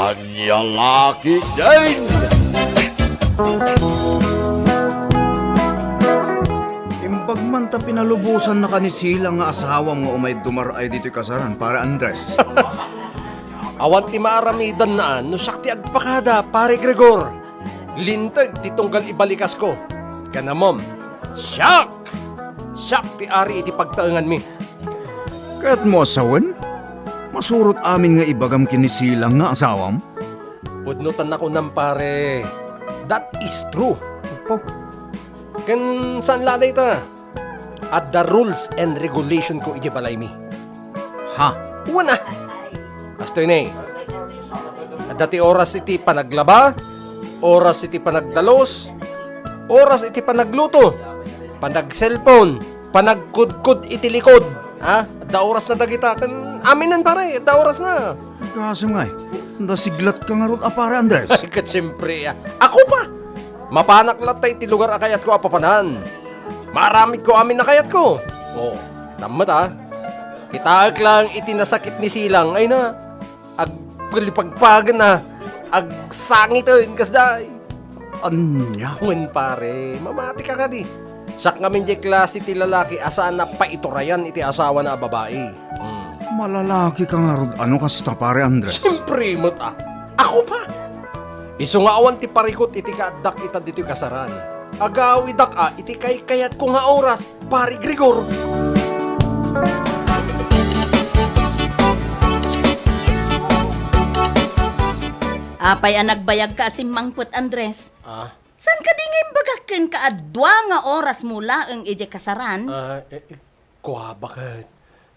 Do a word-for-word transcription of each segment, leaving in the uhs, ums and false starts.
Ania la ketdin? Imbag man ta pinalubosannaka ni Silang nga asawam nga umay dumar-ay ditoy kasaran, Pare Andres. Awan ti maaramidanna no siak ti agpakada, Pare Gregor. Linteg ti tunggal ibalikasko. Ken ammom, siak! Siak ti ari iti pagtaenganmi. Kayatmo a sawen? Masurot amin nga ibagam ken ni Silang nga asawam? Pudno ta nakunam, pare. That is true. Apo. Ken saan la dayta? Adda rules and regulation ko idiay balaymi. Ha? Wen a. Kastoy ne. Adda ti oras iti panaglaba, oras iti panagdalus, oras iti panagluto, panag-cellphone, panagkudkod iti likod. Ha? Adda orasna dagita. Ken aminen, pare, adda orasna. Kaso nga, eh, nasiglatka ngarud a Pare Andres. Ay, ket siyempre, ah. Ako pa! Mapanak latta iti lugar a kayatko a papanan. Maaramidko amin a kayatko. Oh, tammet, ah. Kitaek lang iti nasakit ni Silang, ay na, agpalipagpagen a, agsangiten, kasday. Ania? Wen, pare, mamati ka kadi. Siak ngamin diay klase ti lalaki a saan a paiturayan iti asawana a babai. Hmm. Malalaki ka ngarud, ano kasta, Pare Andres? Siyempre met a. Ako pa! Isu nga awan ti parikut iti kaaddak ita ditoy kasaran. Agawidak a iti kaykayatko nga oras, Pare Gregor. Apay a nagbayagka a simmangpet, Andres? Ah? Saan kadi nga imbagak kenka a dua nga orasmo laeng idiay kasaran? Ah, eh, eh, kua, baket.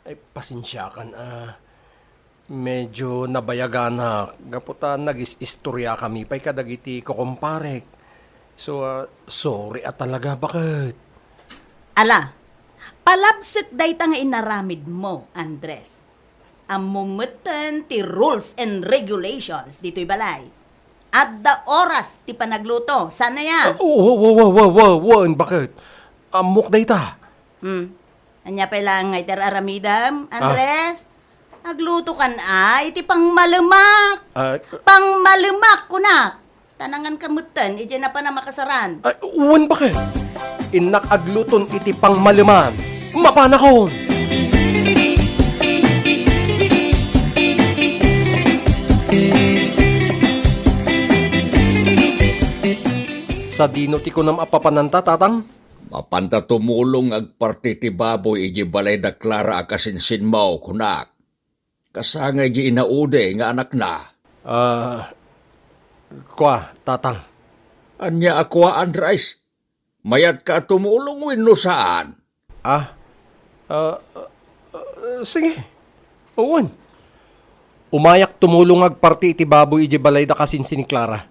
Ay, pasensiakan, ah. Medyo nabayaganak gapu ta nagis-istoriakami pay kadagiti kukumparek. So, ah, sorry a talaga, baket. Ala, palabsek dayta nga inaramidmo, Andres. Ammom metten ti rules and regulations ditoy balay. Adda oras ti panagluto, saan aya? Ah, wa-, wa-, wa-, wa-, wa-, wen, baket? Ammok dayta. Hmm. Ania pay laeng nga iti ar-aramidem, Ah. Andres? Aglutokan a iti pangmalemak. Ah. Pangmalemak, kunak. Ta nanganka metten idiay napan a makasaran. Ay, wen, baket. Innak agluton iti pangmaleman. Mapanakon! Sadino ti kunam a papananta, Tatang? Mapanta tumulong nga agparti ti baboy idiay balay da Clara a kasinsinmo, kunak. Kasangay di inaudi nga anakna. Ah, kua, Tatang. Ania a kua, Andres? Mayatka a tumulong wenno saan? Ah? Ah, ah, sige. Wen. Umayak tumulong agparti iti baboy iti balay da kasinsin ni Clara.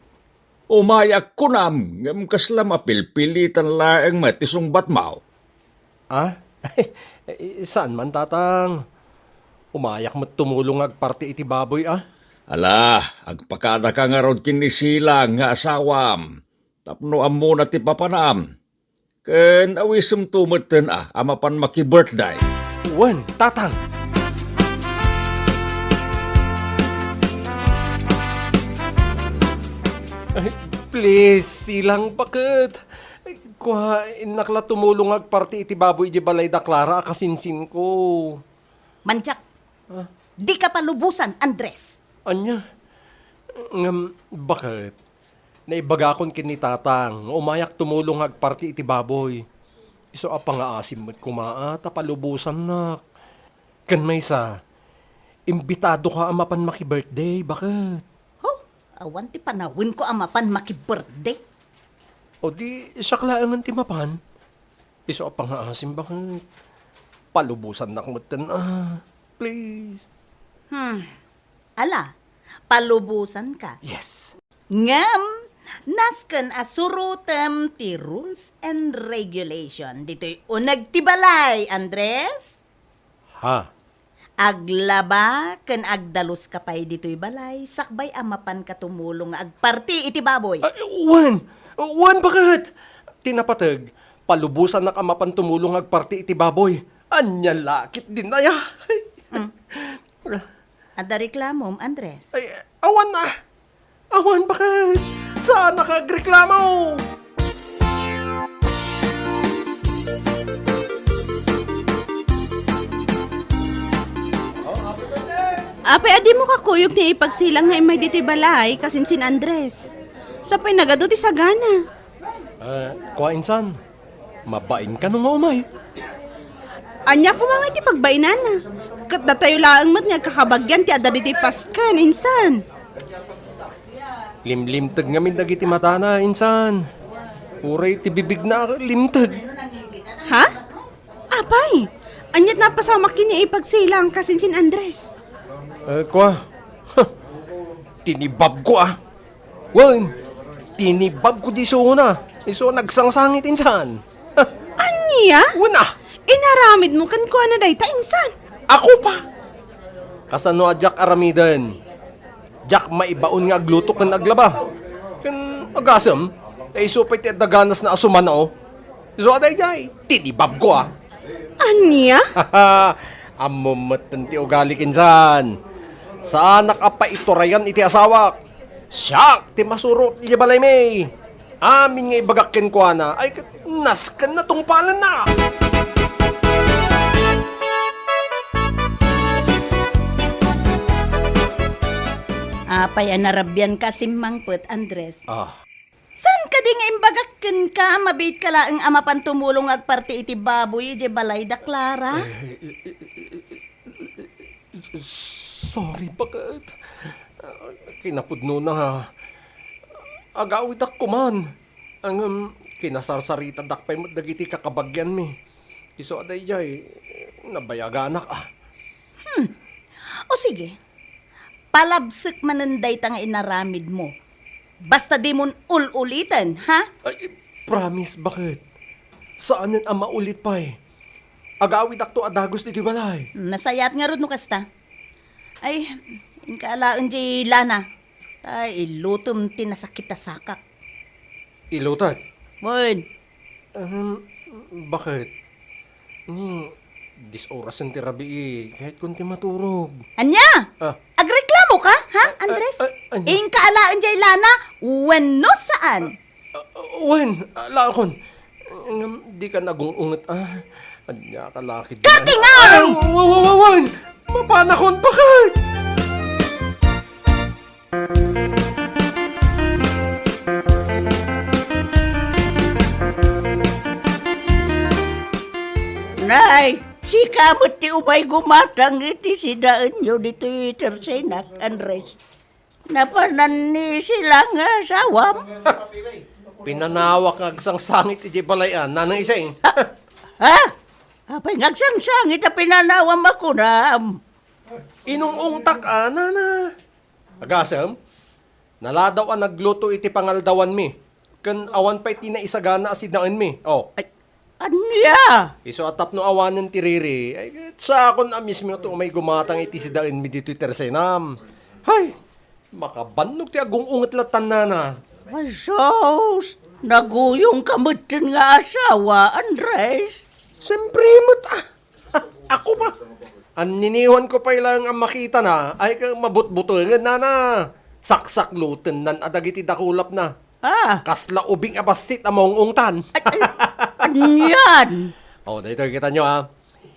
Umayak kunam, ngem kasla mapilpilitan laeng met ti sungbatmo. Ah? Saan man, Tatang? Umayak met tumulong nga agparti iti baboy, ah. Ala, agpakadaka ngarud ken ni Silang nga asawam, tapno ammona ti papanam. Ken awisemto metten a, a mapan maki-birthday. Wen, Tatang. Ay, please, Silang, baket? Ay, kua, innak la tumulong agparti iti baboy iti balay da Clara a kasinsinko. Mandiak. Ah? Dika palubosan, Andres. Ania? Ngem, baket? Naibagakon ken ni Tatang nga umayak tumulong nga agparti iti baboy. Isu a pangaasim met koma a ta palubosannak. Ken maysa, imbitadoka a mapan maki-birthday, baket? Huh? Awan ti panawenko a mapan maki-birthday. O di, siak laengen ti mapan. Isu a pangaasim, baket? Palubosannak metten, ah. Please. Hmm. Ala, palubosanka. Yes. Ngem, nasken a surotem ti rules and regulation ditoy uneg ti balay, Andres. Ha? Aglaba ken agdaluska pay ditoy balay sakbay a mapanka tumulong nga agparti iti baboy. Ay, wen! Wen, baket? Ti napateg, palubosannak a mapan tumulong nga agparti iti baboy. Ania la ketdin aya? Mm. Adda reklamom, Andres? Ay, awan na. Awan, baket. Saan a ka agreklamo? Apay a dimo kakuyog ti ipagsilang nga immay ditoy balay, kasinsin Andres? Sapay nagadu ti sagana. Ah, kua insan, mabain kano nga umay? Ania koma nga iti pagbainana? Ket datayo laeng met nga agkakabagyan ti adda ditoy pasken, insan. Limlimteg ngamin dagiti matana, insan. Uray ti bibigna a limteg. Ha? Apay, ania't napasamak ken ni ipagsilang kasinsin Andres? Eh, kua. Huh. Tinibabko, ah. Wen, tinibabko di sungona. Isu nagsangsangit insan. Ania? Wen, ah. Inaramidmo kenkuana dayta insan? Ako pa. Kasano a diak aramiden? Diak maibaon nga agluto ken aglaba. Ken agasem, ta isu pay ti adda ganasna a sumannao. Isu a daydiay, tinibabko, ah. Ania? Ammom metten ti ugali kinsan. Saanak a paiturayan iti asawak. Siak ti masurot iti balaymi. Amin nga ibagak kenkuana, ay ket nasken natungpalenna. Apay a narabianka a simmangpet, Andres? Ah. Saan kadi nga imbagak kenka a mabiitka laeng a mapan tumulong nga agparti iti baboy idiay balay da Clara? Eh, eh, eh, eh, eh, eh, sorry, baket. Ah, kinapudnona, agawidak koman. Ngem, kinasarsaritadak pay met dagiti kakabagianmi. Isu a daydiay, nabayaganak, ah. Hmm. O sige, palabsek manen dayta nga inaramidmo. Basta dimon ul-uliten, ha? Ay, promise, baket. Saanen a maulit pay. Agawidakto a dagus ditoy balay. Nasayaat ngarud no kasta. Ay, inka alaen diay lana. Ta ilutem ti nasakit a sakak. Ilutek? Wen. Ahem, baket? Ni, dis orasen ti rabii, kayatko ti maturog. Ania? Ah. Agreklamo ka, ha, Andres? Ah, ah, ania? Inka alaen diay lana, wenno saan? Ah, ah, wen, alaekon. Ngem, dika nagung-unget, ah. Ania ka lakid. Kakingaw! Ay, wa-, wa-, wa-, wen! Mapanakon, baket! Nay, sika met ti umay gumatang iti sidaenyo ditoy tersenak, Andres. Napanan ni Sila nga asawam? Pinanawak nga agsangsangit idiay balay-an, Nanang Ising. Ha? Ha? Apay nga agsangsangit a pinanawam a kunam? Inung-ungtak a, nana. Agasem, naladaw a nagluto iti pangaldawanmi, ken awan pay ti naisagana a sidaenmi. Oh. Ay, ania? Isu a tapno awanen ti riri, ay, ket siakon a mismo ti umay gumatang iti sidaenmi ditoy tersenam. Hay, makabannog ti agung-unget latta, nana. Ay, sus! Naguyongka metten nga asawa, Andres? Siyempre met, ah. Ako pa. Anniniwanko pay laeng a makitana, ay ka mabutbutengen, nana. Saksaklutennan a dagiti dakulapna. Ah. Kasla ubing a bassit a maung-ungtan. Ay, ay, anian? Oh, daytoy, kitanyo, ah.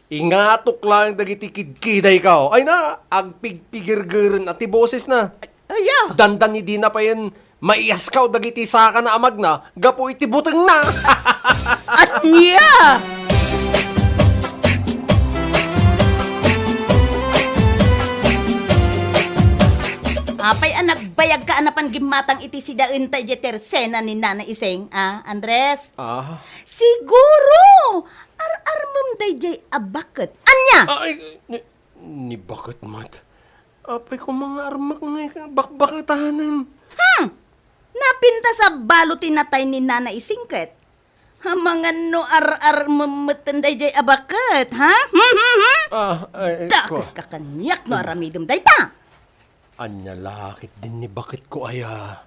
Ingatok laeng dagiti kidkidayko. Ay na, agpigpigirgeren a ti bosesna. Aya. Dandani dina payen maiyaskaw dagiti sakana a magna gapu iti butengna. Ania? Apay a nagbayagka a napan gimmatang iti sidaenta idiay tersena ni Nana Iseng, a, Andres? Ah. Siguro, ar-armem daydiay a baket. Ania? Ay, ni, ni baket met. Apay koma nga armek nga bakbaketanen. Hmm! Napintas a balo ti natay ni Nana Ising ket. Amangan no ar-armemmetten daydiay a baket, ha? Hmm, hmm, hmm? Ah, ay, ay, Dakes kua. Ka kaniak no aramidem dayta. Ania la ketdin ni baketko aya?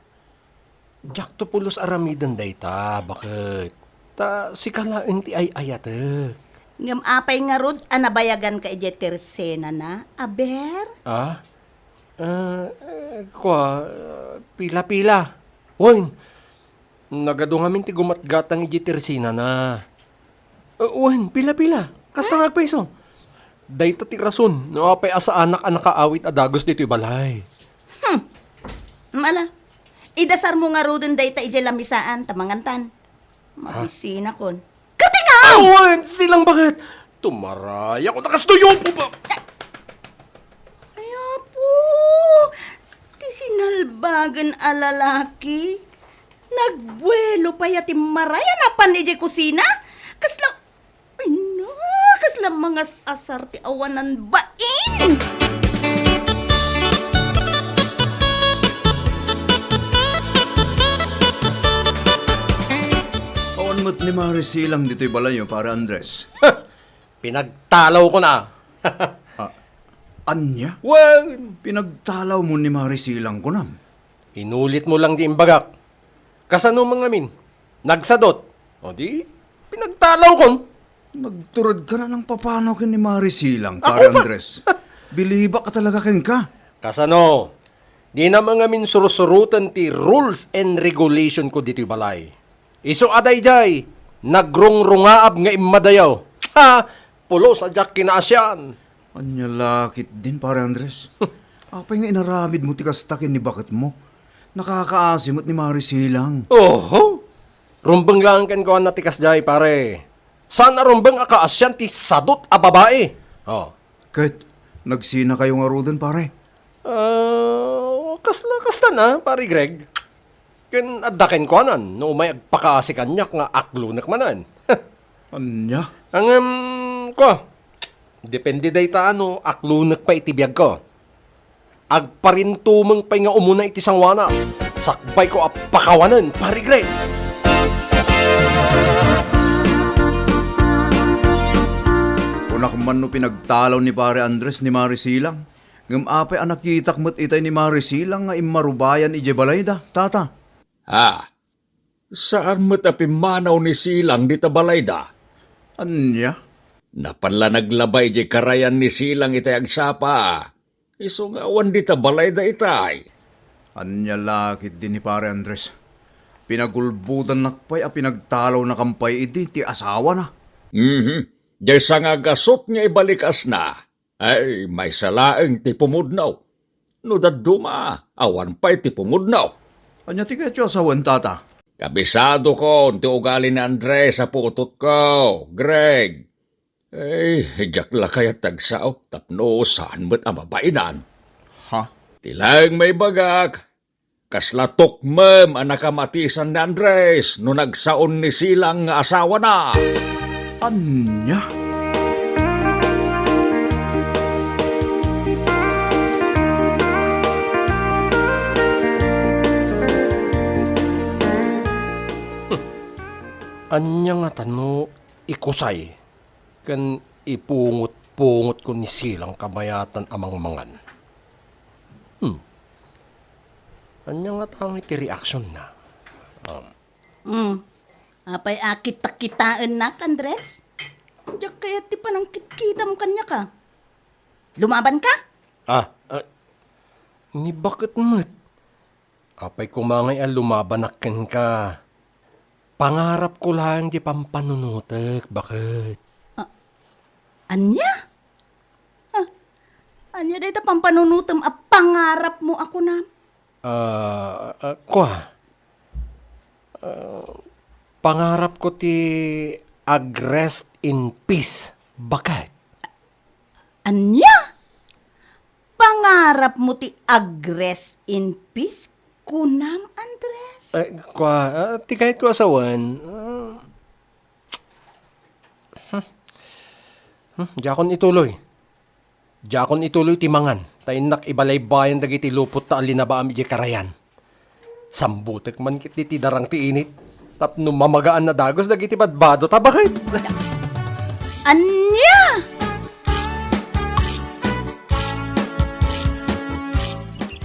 Diakto pulos aramiden dayta, baket. Ta sika laeng ti ay-ayatek. Ngem apay ngarud a nabayaganka idiay tersenana, aber? Ah? Ah, eh, kua, ah, pila-pila. Wen, nagadu ngamin ti gumatgatang idiay tersinana. Ah, wen, pila-pila. Kasta nga agpayso. Dayta ti rason no apay a saanak a nakaawit a dagus ditoy balay. Hmm. Mala, idasarmo ngaruden dayta idiay lamisaan ta mangantan. Mabisinakon. Katingam! Awan! Silang baket! Tumarayakon a kas tuyo po ba? Ay, apo! Ti sinalbagan a lalaki. Nagbuelo pay a ti marayan a pan idiay kusina. Kasla, ay, na, kasla mangas-asar ti awanan bain! Awan met ni Mari Silang ditoy balayo, Pare Andres. Pinagtalawkon a. Ah, ania? Wen! Pinagtalawmo ni Mari Silang kunam? Inulitmo lang ti imbagak. Kasano man ngamin? Nagsadot. O di, pinagtalawkon. Nagturedka na nang papano ken ni Mari Silang, Pare Andres. Bilibak a talaga kenka. Kasano? Dina man ngamin sursuroten ti rules and regulation ko ditoy balay. Isu a daydiay, nagrungrungaab nga immadayo. Ha! Pulos a diak kinaasian. Ania la ketdin, Pare Andres? Apay nga inaramidmo ti kasta ken ni baketmo? Nakakaasi met ni Mari Silang. Oho! Rumbeng laeng kenkuana ti kasdiay, pare. Saan a rumbeng a kaasian ti sadot a babai. Oh. Ket, nagsinakayo ngaruden, pare? Ah, kasla, kasta na, Pare Greg. Ken adda kenkuanan, no umay agpakaasi kaniak nga aklonek manen. Ania? Ngem, kua, depende dayta no aklonek pay iti biagko. Agparintumeng pay nga umuna iti sangoanak. Sakbayko a pakawanen, Pare Greg. Kunak man no pinagtalaw ni Pare Andres ni Mari Silang. Ngem apay a nakitak met itay ni Mari Silang nga immarubayan idiay balayda, tata? Ah, saan met a pimmanaw ni Silang dita balayda. Ania? Napan la naglaba idiay karayan ni Silang itay agsapa. Isu nga awan dita balayda itay. Ania la ketdin ni Pare Andres? Pinagulbodannak pay a pinagtalawnakan pay idi ti asawana. Mhm. Diay sangagasut nga ibalik asna. Ay, maysa laeng ti pumudno. No dadduma, awan pay ti pumudno. Ania ti kayatyo a sawen, tata? Kabisadokon ti ugali ni Andres a putotko, Greg. Ay, diak la kayat agsao tapno saan met a mabainan. Ha? Ti laeng maibagak, kasla tukmem a nakamatisan ni Andres no nagsaon ni Silang nga asawana. Ania? Ania ngata no ikusay ken ipungot-pungot ko ni Silang kabayatan a mangmangan. Hmm. Ania ngata ngay ti reaksionna? Um. Hmm. Apay a kitakitaennak, Andres? Diak kayat ti panangkitkitam kaniak a. Lumabanka? Ah, ah, ni baket met. Apay koma ngay a lumabanak kenka? Pangarapko laeng ti pampanunotek, baket. Ah, ania? Ah, ania dayta pampanunotem a pangarapmo a kunam? Ah, ah, kua. Ah, pangarapko ti ag-rest in peace, baket. Ania? Pangarapmo ti ag-rest in peace, kunam, Andres? Eh, kua, ah, ti kayatko a sawen, ah, hmm, hmm, diakon ituloy. Diakon ituloy ti mangan, ta innak ibalaybayan dagiti lupot ta allinabaam idiay karayan. Sambutek man ket ti darang ti init, tapno mamagaan a dagus dagiti badbado ta baket. Ania?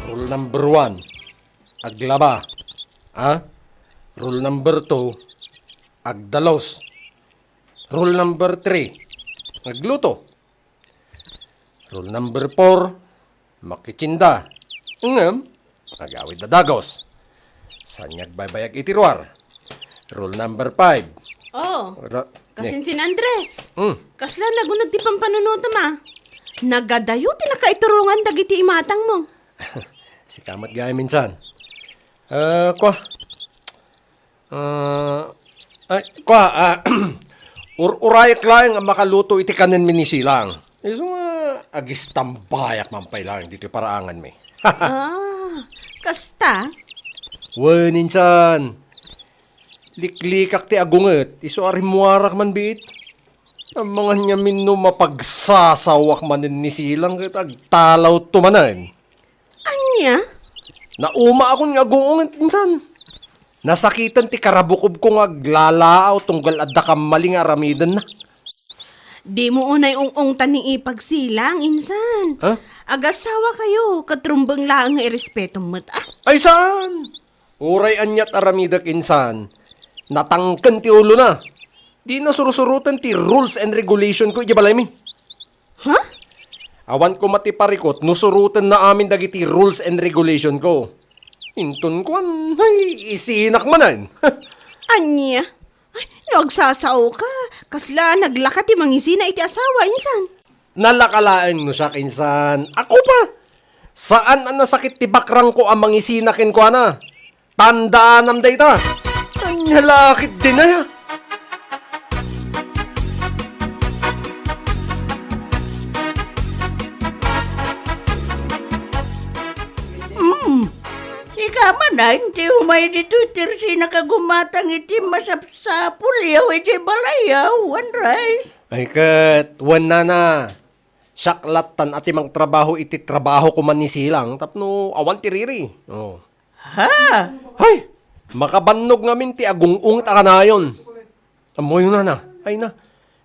Rule number one, aglaba. Ha? Rule number two, agdalus. Rule number three, agluto. Rule number four, makitsinda. Ngem, agawid a dagus. Saan nga agbaybayag iti ruar? Rule number five. Oh, Ra-, kasinsin Andres. Hmm. Kasla nagunag ti pampanunutom a. Nagadayo ti nakaiturongan dagiti imatangmo. Sika met gayam insan. Ah, kua. Ah, ay, kua, ah, ur-, urayek laeng a makaluto iti kanenmi ni Silang. Isu nga agistambayak man pay laeng ditoy paraanganmi. Ah, kasta? Wen, insan. Liklikak ti agunget, isu a rimmuarak man biit. Amangan ngamin no mapagsasawak manen ni Silang ket agtalawto manen. Ania? Naumaakon nga agunget insan. Nasakiten ti karabukobko nga aglalaaw tunggal adda kammali nga aramidenna. Dimo unay ung-ungtan ni Ipag Silang, insan. Ha? Agasawakayo, ket rumbeng laeng nga irespetom met, ah. Ay, saan? Uray aniat aramidek insan, natangken ti ulona. Dina sursuroten ti rules and regulation ko idiay balaymi. Ha? Awan koma ti parikut no surotenna amin dagiti rules and regulation ko. Inton kuan, ay, isinak manen. Ania? Ay, no agsasaoka, kasla naglaka ti mangisina iti asawa, insan. Nalaka laeng no siak, insan. Ako pa. Saan a nasakit ti bakrangko a mangisina kenkuana. Tandaanam dayta. Ania la ketdin aya? Hmm. Sika manen ti umay ditoy ti ersinak a gumatang iti masapsapulyo iti balayo, Andres. Ay ket, wen nana. Siak lattan a ti mangtrabaho iti trabahoko man ni Silang tapno awan ti riri. Oh. Ha? Hay! Makabannog ngamin ti agung-unget a kanayon. Ammoyo nana, ay na,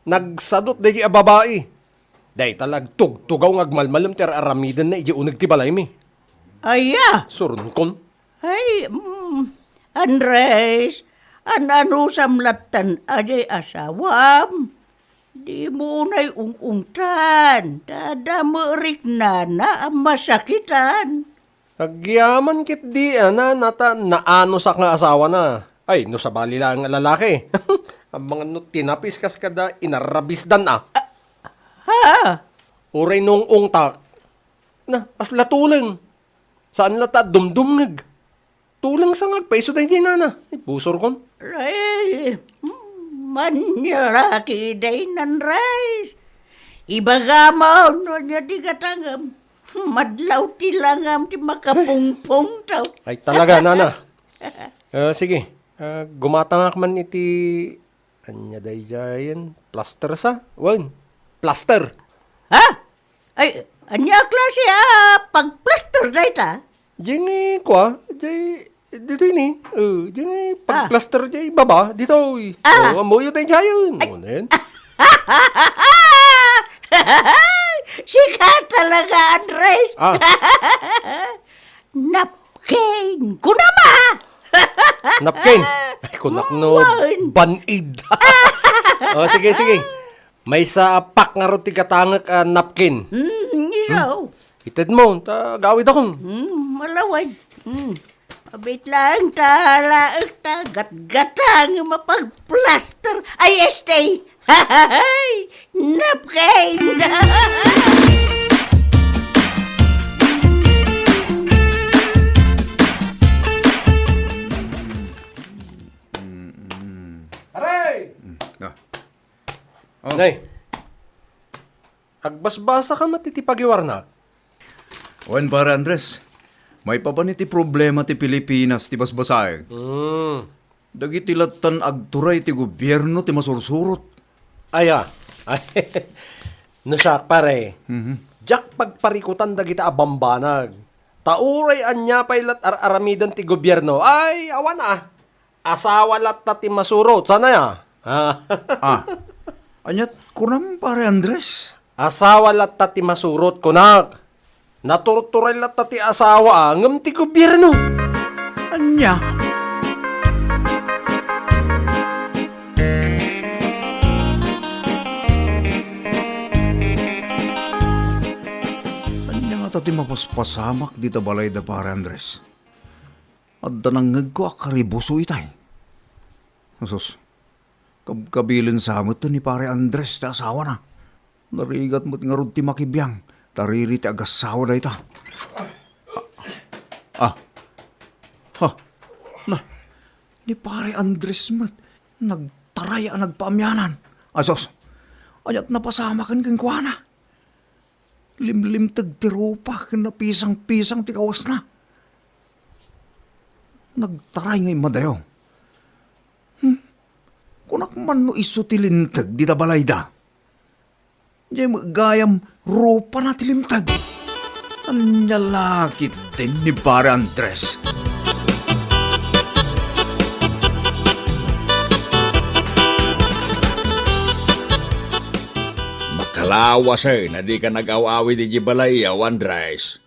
nagsadut daydi a babai. Dayta la agtugtugaw nga agmalmalem ti ar-aramidenna idiay uneg ti balaymi. Aya? Suronkon. Ay, mm, Andres, an-anusam lattan a diay asawam? Dimo unay ung-ungtan, ta adda met riknana a masakitan. Agyaman ketdi a nana ta naanusak nga asawana. Ay, no sabali laeng a lalaki. Amangan no tinapis kas kada inarabisdan a. Ha? Uray no ung-ungtak. Na, kasla tuleng. Saan la ta dumdumngeg. Tuleng sa nga agpaiso daydi nana. Ay, busorkon. Ay, mm, ania la ketdin, Andres. Ibagam no ania ti gatangem. Madlaw ti langam ti makapungpungtaw. Ay, talaga, nana. Ah, sige. Ah, gumatangak man iti, ania daydiayen? Plaster sa? Wen. Plaster. Ha? Ay, ania a klase a pagplaster dayta? Diay nga kua, diay, ditoy ni. Oh, diay nga pagplaster diay baba, ditoy. Ah. Oh, ammoyo daydiayen. Ay. Ano yan? Sika talaga, Andres. Ah. Napkin. Kunam a! Napkin? Ay, kunak no, Wan. Band-Aid. Oh, sige, sige. Maysa a pack ngarud ti gatangek a napkin. Hmm, isu. Hmm. Itedmo, ta agawidakon. Hmm, malawad. Hmm. Abit laeng ta, laeng ta, gatgatang a mapagplaster. Ay, este. Napkin! Mm, mm. Aray! Mm, ah. Oh. Nay, agbasbasaka met iti pagiwarnak? Wen, Pare Andres, maipapan iti problema ti Pilipinas ti basbasaek. Mm. Dagiti lattan agturay ti gobierno ti masursurot. Aya. Ay, no siak, pare, Mhm. diak pagparikutan dagita a bambanag. Ta uray ania pay lat ar-aramiden ti gobierno, ay, awan a. Asawa latta ti masurot. Saan aya? Ah. Ah. Aniat kunam, Pare Andres? Asawa latta ti masurot, kunak. Naturturay latta ti asawa, a, ngem ti gobierno. Ania? Ania nga Ania ti mapaspasamak dita balay da Pare Andres? Adda nangngegko a karibuso itay. Asus, kabkabilen sa met ni Pare Andres ti asawana. Narigat met ngarud ti makibiang, tariri ti agassawa dayta. Ah. Ha. Na, ni Pare Andres met, nagtaray a nagpaamianan. Asus, ania't napasamaken kenkuana? Limlimteg ti rupa ken napisang-pisang ti kawasna. Nagtaray nga immadayo. Hmm? Kunak man no isu ti linteg dita balayda. Diay met gayam rupana ti limteg. Ania la ketdin ni Pare Andres? Makalawasen a dika nag-aw-awid idiay balayyo, Andres.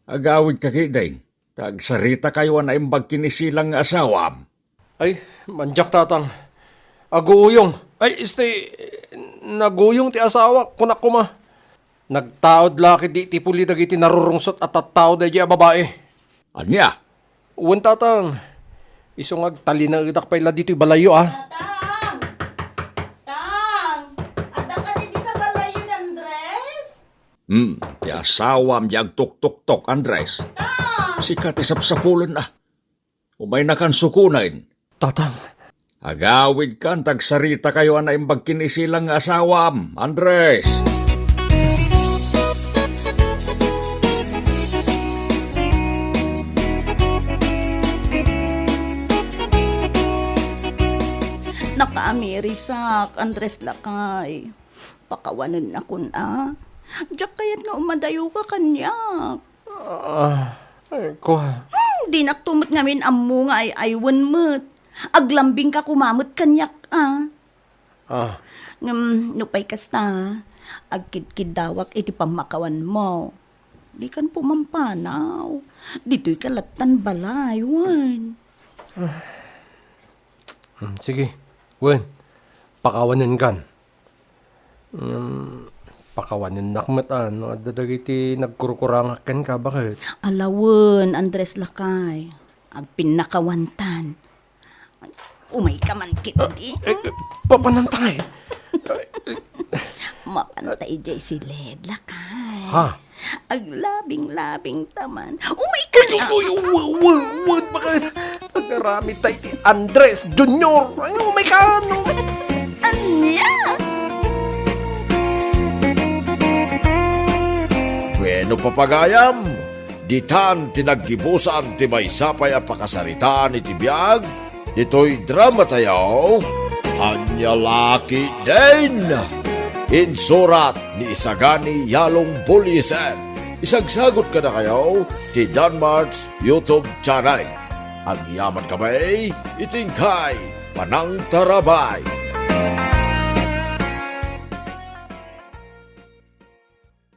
Agawidka ketdin, ta agsaritakayo a naimbag ken ni Silang nga asawam. Ay, mandiak, Tatang. Aguyong. Ay, este, naguyong ti asawak, kunak koma. Nagtaud la ketdi ti puli dagiti narurungsot a tattao daydiay a babai. Ania? Wen, Tatang. Isu nga agtalinaedak pay la ditoy balayyo, a. Tatang! Tang! Adda kadi dita balayyo ni Andres? Hmm, ti asawam ti agtuktuktok, Andres. Tang! Sika ti sapsapulenna. Umaynakan sukonen. Tatang. Agawidkan ta agsaritakayo a naimbag ken ni Silang nga asawam, Andres. Nakaamirisak, Andres lakay. Pakawanennakon a. Diak kayat nga umadayoka kaniak. Ah, ay, kua. Hmm, dinakto met ngamin ammo nga ay-aywen met. Aglambingka koma met kaniak a. Ah. Ngem nupay kasta, agkidkiddawak iti pammakawanmo. Dikan pumampanaw. Ditoyka lattan balay, wen. Hmm, sige. Wen, pakawanenkan. Ngem, pakawanennak met a no adda dagiti nagkurkurangak kenka, baket. Ala wen, Andres lakay. Agpinnakawantan. Umayka man ketdi. Eh, eh, papanantay. Mapantay jay siled, lakay. Ha? Aglabing-labing ta man. Umayka. Uy, uy, uy, uy, uy, uy, bakit? Agaramid tayo ti Andres Junior. Ay, umayka, no? Ania? Bueno, papagayam, ditan ti naggibusan ti maysa pay a pakasaritaan iti biag ditoy drama tayo, Ania La Ketdin. Insurat ni Isagani Yalong Buliser. Isagsagot kadakayo ti Danmart's YouTube channel. Agyaman kami iti inkay panangtarabay.